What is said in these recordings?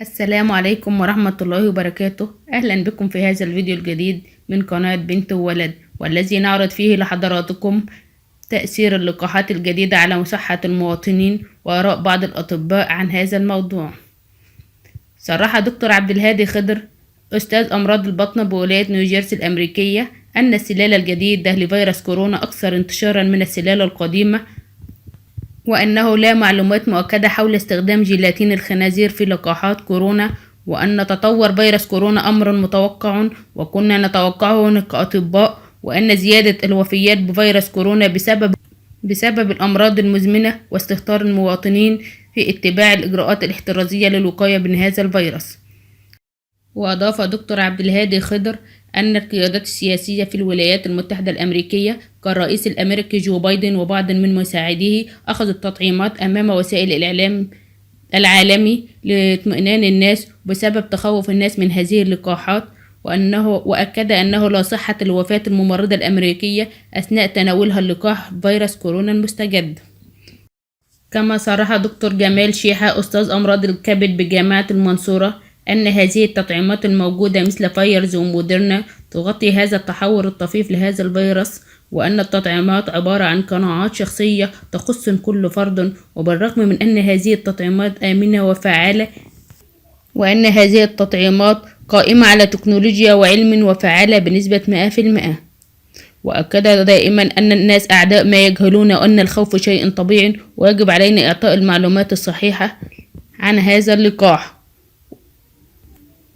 السلام عليكم ورحمة الله وبركاته. أهلا بكم في هذا الفيديو الجديد من قناة بنت وولد، والذي نعرض فيه لحضراتكم تأثير اللقاحات الجديدة على صحة المواطنين وآراء بعض الأطباء عن هذا الموضوع. صرح دكتور عبد الهادي خضر أستاذ أمراض الباطنة بولاية نيوجيرسي الأمريكية أن السلالة الجديدة لفيروس كورونا أكثر انتشارا من السلالة القديمة، وأنه لا معلومات مؤكدة حول استخدام جيلاتين الخنازير في لقاحات كورونا، وأن تطور فيروس كورونا أمر متوقع وكنا نتوقعه كأطباء، وأن زيادة الوفيات بفيروس كورونا بسبب الأمراض المزمنة واستهتار المواطنين في اتباع الإجراءات الاحترازية للوقاية من هذا الفيروس. وأضاف دكتور عبد الهادي خضر أن القيادات السياسية في الولايات المتحدة الأمريكية كالرئيس الأمريكي جو بايدن وبعض من مساعديه أخذوا التطعيمات أمام وسائل الإعلام العالمي لاطمئنان الناس بسبب تخوف الناس من هذه اللقاحات، وأكد أنه لا صحة لوفاة الممرضة الأمريكية أثناء تناولها اللقاح فيروس كورونا المستجد. كما صرح دكتور جمال شيحة أستاذ أمراض الكبد بجامعة المنصورة أن هذه التطعيمات الموجودة مثل فايرز وموديرنا تغطي هذا التحور الطفيف لهذا الفيروس، وأن التطعيمات عبارة عن قناعات شخصية تخص كل فرد، وبالرغم من أن هذه التطعيمات آمنة وفعالة، وأن هذه التطعيمات قائمة على تكنولوجيا وعلم وفعالة بنسبة 100%. وأكد دائما أن الناس أعداء ما يجهلون، وأن الخوف شيء طبيعي ويجب علينا إعطاء المعلومات الصحيحة عن هذا اللقاح.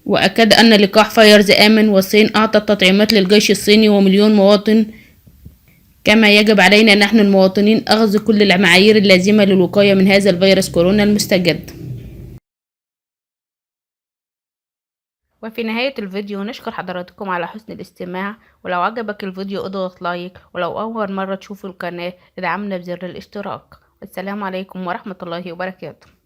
وأكد أن لقاح فايرز آمن، والصين أعطت تطعيمات للجيش الصيني ومليون مواطن، كما يجب علينا نحن المواطنين أخذ كل المعايير اللازمة للوقاية من هذا الفيروس كورونا المستجد. وفي نهاية الفيديو نشكر حضراتكم على حسن الاستماع، ولو عجبك الفيديو اضغط لايك، ولو أول مرة تشوفوا القناة ادعمنا بزر الاشتراك. والسلام عليكم ورحمة الله وبركاته.